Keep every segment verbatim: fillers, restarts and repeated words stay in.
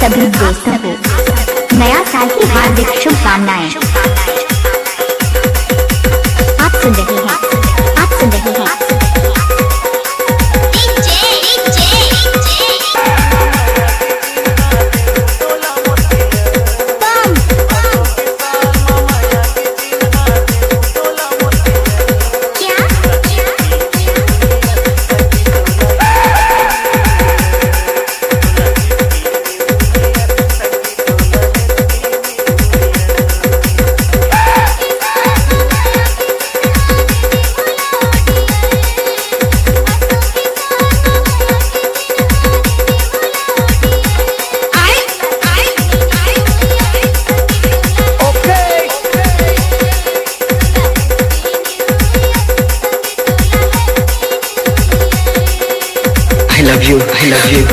सभी दोस्तों को नया साल की हार्दिक शुभकामनाएं। आप सुन रहे हैं, आप सुन रहे हैं I love you, I love you।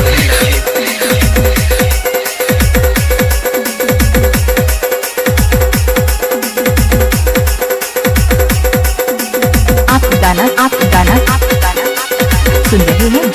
आप गाना, आप गाना, आप गाना सुन रहे हैं।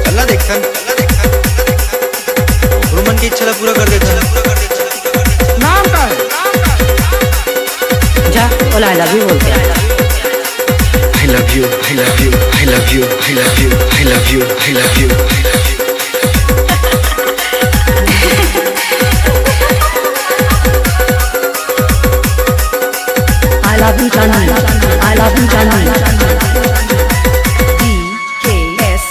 चलना देखथन। ओकरो मन के इच्छा ला पूरा कर देथन। नाम का है? जा, ओला I love you बोलते हैं। I love you, I love you, I love you, I love you, I love you, I love you, I love you। I love you, Chandan। I love you, Chandan। D K S।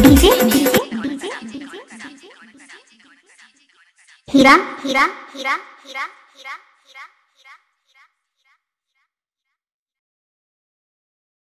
DJ, DJ, DJ, Hira, Hira, Hira, Hira, Heera.